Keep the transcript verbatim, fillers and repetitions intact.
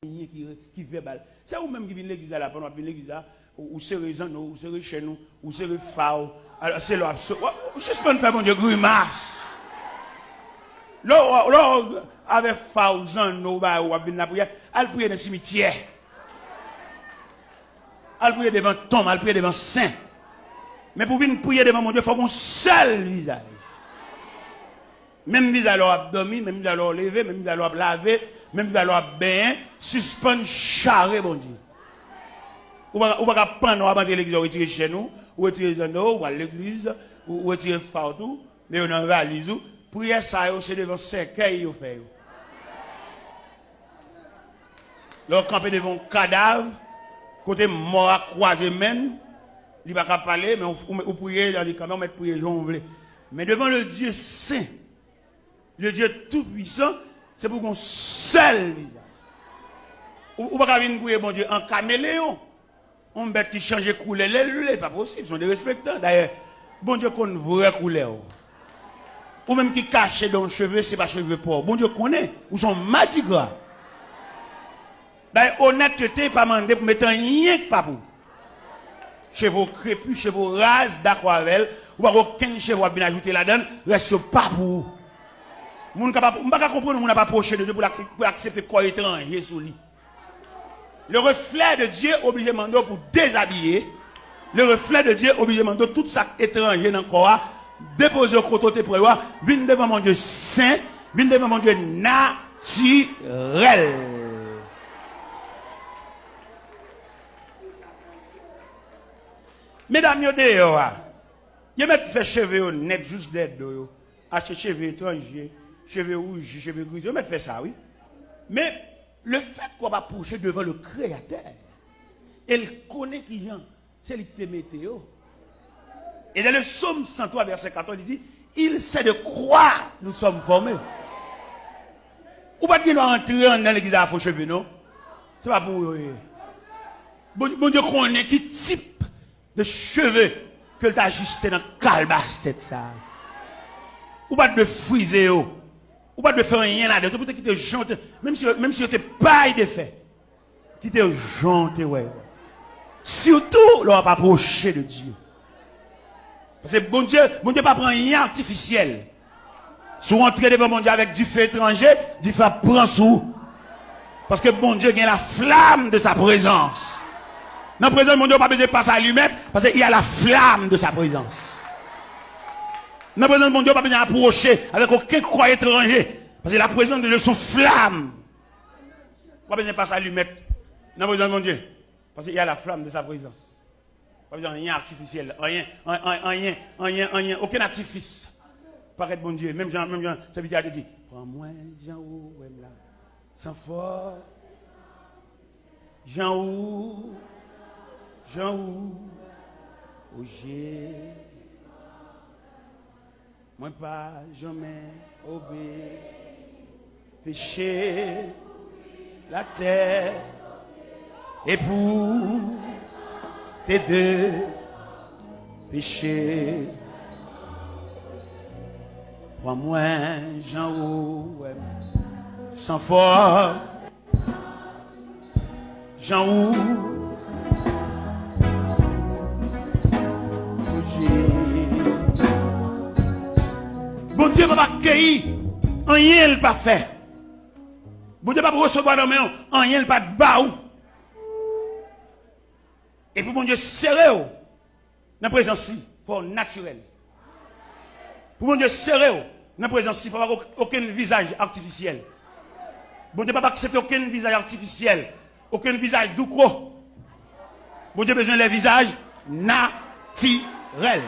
Anyen ki, ki vèbal. Se ou menm ki vin legliz la, la, pandan w ap vin legliz la, ou, ou sere zanno w, ou sere chèn ou, ou sere fa w. Alò, se lè w ap so-, w, w sispann fè Bondye grimas. Lè w, lè w avèk fa w, zanno w, ba w ap vin lapriyè, al priye nan simityè. Al priye devan tonm, al priye devan sen. Men pou w vin priye devan Bondye, fò w gen yon sèl vizaj. Menm vizaj lè w ap dòmi, menm vizaj lè w leve, menm vizaj lè w ap lave, menm vizaj lè w ap benyen, sispann chare Bondye. Ou pa, ou pa ka pandan w ap antre legliz la, ou retire chèn ou, ou retire zanno w, ou al legliz, ou, ou retire fa w tou, men yo nan valiz ou. Priyè sa yo, se devan sèkèy yo fè yo. Lè w kanpe devan yon kadav, kote mò a kwaze men l, li pa ka pale, men ou, ou, ou priye, li kanpe, ou mèt priye jan w vle. Men devan le Dieu saint, le Dieu tout puissant, se pou gen yon sèl vizaj. Ou, ou pa ka vin priye Bondye an kameleyon. Yon bèt ki chanje koulè lè l vle, pa posib, se yon derespektan. Dayè, Bondye konn vrè koulè w. Ou menm ki kache dan yon cheve, se pa cheve pa w. Bondye konnen, ou se yon madigra. Dayè, onètete pa mande pou mete anyen k pa pou ou. Cheve w krepi, cheve w raz, dakò avè l, ou pa gen okenn cheve w ap vin ajoute ladan l, rès yo pa pou ou. Moun k ap, m pa ka konprann yon moun ap apwoche de Dye pou l ak-, pou l aksepte kò etranje sou li. Le reflet de Dieu oblije mande w pou dezabiye. Le reflet de Dieu oblije mande w tout sa k etranje nan kò a, depoze yo kote w te pran yo a, vin devan Bondye sen, vin devan Bondye natirèl. Medam yo deyò a, yo mèt fè cheve yo nèt jous dèyè do yo. Achte cheve etranje, cheve wouji, cheve grize, yo mèt fè sa, wi. Men, lefètke w ap apwoche devan le Créateur, e l konnen kijan se li ki te mete yo. E dans le Psaume cent trois, verset quatorze, li di, il sait de quoi nous sommes formés. Ou pa t gen dwa antre anndan legliz a fo cheve, non. Se pa pou ou yo ye. Bon, Bondye konnen ki tip de cheve ke l ta ajiste nan kalbas tèt sa a. Ou pa t dwe frize yo. Ou pa t dwe fè anyen ladan yo. Se pou te kite jan w te, menm si, menm si yo te pay defè, kite yo jan w te wè yo. Sitou lè w ap apwoche de Dye. Paske Bondye, Bondye pa pran anyen atifisyèl. Si w antre devan Bondye avèk dife etranje, dife ap pran sou ou. Paske Bondye gen la flamme de sa présence. Nan prezans Bondye, ou pa bezwen pase alimèt, paske il y a la flamme de sa présence. Nan prezans Bondye, ou pa bezwen apwoche avèk okenn kò etranje, paske la présence de Dieu se yon flamme. Ou pa bezwen pase alimèt nan prezans Bondye, paske il y a la flamme de sa présence. Pa bezwen anyen atifisyèl, anyen, an-, an-, anyen, anyen, anyen, okenn atifis. Pakèt Bondye, menm jan, menm jan sèvitè a te di, pran mwen jan ou wè m la, san fòs, jan ou, jan ou, o Jezi. Mwen pa janmen obeyi peche latè, e pou te de peche. Pran mwen jan ou wè m, san fòs, jan ou. O Jezi. Bondye p ap akeyi anyen l pa fè. Bondye p ap resevwa nan men w anyen l pa t ba ou. E pou Bondye sere w nan prezans li, fò w natirèl. Pou Bondye sere w nan prezans li, fò w pa gen okenn vizaj atifisyèl. Bondye p ap aksepte okenn vizaj atifisyèl, okenn vizaj douko. Bondye bezwen lè vizaj natirèl.